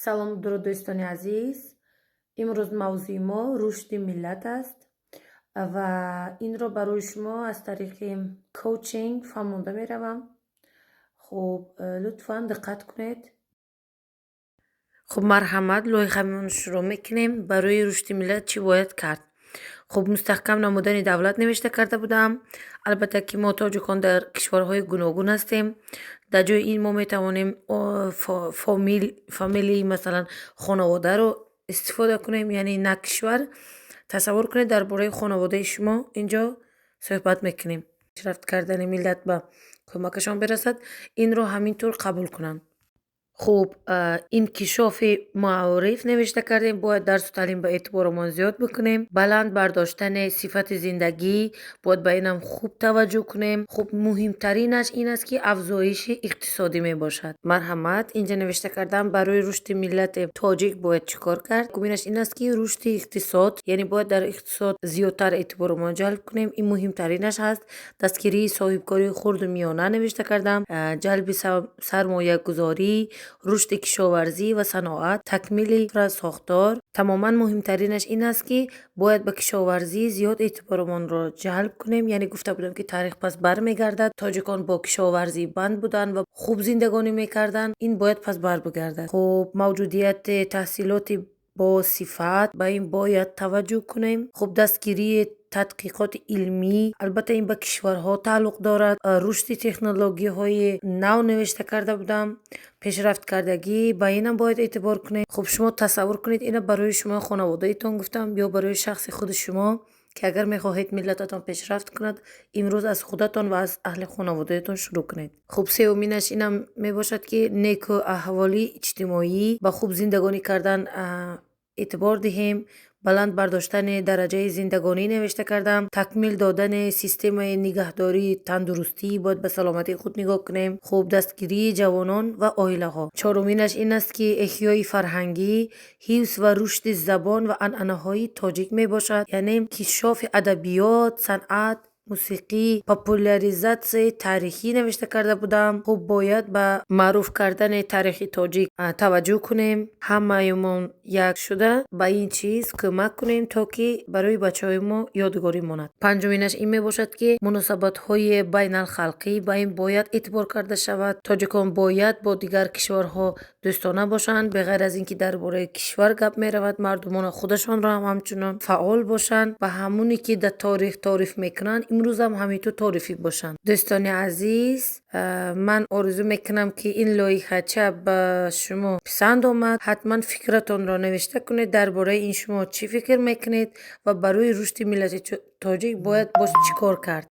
Салом, дуруд, дӯстони азиз. Имрӯз мавзӯи мо рушди миллат аст ва инро барои шумо аз тариқи коучинг фаҳмонда меравам. Хуб, лутфан диққат кунед. Хуб, марҳамат, лоиҳаамон шурӯъ мекунем. Барои рушди миллат чӣ бояд кард? Хуб, мустаҳкам намудани давлат навишта карда будам. Албатта ки мо тоҷикон дар кишварҳои гуногун ҳастем. Дар ҷои ин мо метавонем фамилии, масалан, хонаводаро истифода кунем, яъне на кишвар. Тасаввур кунед, дар бораи хонаводаи шумо инҷо суҳбат мекунем. Пешрафт кардани миллат ба кӯмакашон бирасад, инро ҳамин тур қабул кунанд. Хуб, инкишофи маориф навишта кардем. Бояд дарсу таълим ба эътиборомон зиёд бикунем. Баланд бардоштани сифати зиндагӣ, бояд ба инам хуб таваҷҷӯҳ кунем. Хуб, муҳимтаринаш ин аст, ки афзоиши иқтисодӣ мебошад. Марҳамат, инҷа навишта кардам, барои рушди миллати тоҷик бояд чӣ кор кард. Якуминаш ин аст, ки рушди иқтисод, яъне бояд дар иқтисод зиёдтар эътиборомон ҷалб кунем. Ин муҳимтаринаш ҳаст. Дастгирии соҳибкории хурду миёна навишта кардам, ҷалби сармоягузорӣ, рушди кишоварзӣ ва саноат, такмили инфрасохтор. Тамоман муҳимтаринаш ин аст, ки бояд ба кишоварзӣ зиёд эътиборомонро ҷалб кунем. Яъне гуфта будам, ки таърих пас бармегардад. Тоҷикон бо кишоварзӣ банд буданд ва хуб зиндагонӣ мекарданд. Ин бояд пас бар бигардад. Хуб, мавҷудияти таҳсилоти босифат, ба ин бояд таваҷҷӯҳ кунем. Хуб, дастгирии тадқиқоти илмӣ, албатта ин ба кишварҳо тааллуқ дорад. Рушди технологияҳои нав навишта карда будам, пешрафткардагӣ, ба инам бояд эътибор кунем. Хуб, шумо тасаввур кунед, ина барои шумо хонаводаитон гуфтам ё барои шахси худи шумо, ки агар мехоҳед миллататон пешрафт кунад, имрӯз аз худатон ва аз аҳли хонаводаятон шурӯъ кунед. Хуб, сеюминаш инам мебошад, ки неку аҳволии иҷтимоӣ, ба хуб зиндагонӣ кардан эътибор диҳем. Баланд бардоштани дараҷаи зиндагонӣ навишта кардам. Такмил додани системаи нигаҳдории тандурустӣ, бояд ба саломатии худ нигоҳ кунем. Хуб, дастгирии ҷавонон ва оилаҳо. Чоруминаш ин аст, ки эҳёи фарҳангӣ, ҳифз ва рушди забон ва анъанаҳои тоҷик мебошад, яъне инкишофи адабиёт, санъат, мусиқӣ, популяризатсияи таърихӣ навишта карда будам. Хуб, бояд ба маъруф кардани таърихи тоҷик таваҷҷӯҳ кунем. Ҳамаамон як шуда ба ин чиз кӯмак кунем, то ки барои бачаҳои мо ёдгорӣ монад. Панҷуминаш ин мебошад, ки муносабатҳои байналхалқӣ, ба ин бояд эътибор карда шавад. Тоҷикон бояд бо дигар кишварҳо дӯстона бошанд. Беғайр аз ин ки дар бораи кишвар гап меравад, мардумона худашонро ҳам ҳамчунон фаъол бошанд ва ҳамоне ки дар торих таъриф мекунанд, имрӯзам ҳамин ту таърифӣ бошанд. Дӯстони азиз, ман орзу мекунам, ки ин лоиҳача ба шумо писанд омад. Ҳатман фикратонро навишта кунед, дар бораи ин шумо чӣ фикр мекунед ва барои рушди миллати тоҷик бояд боз чӣ кор кард.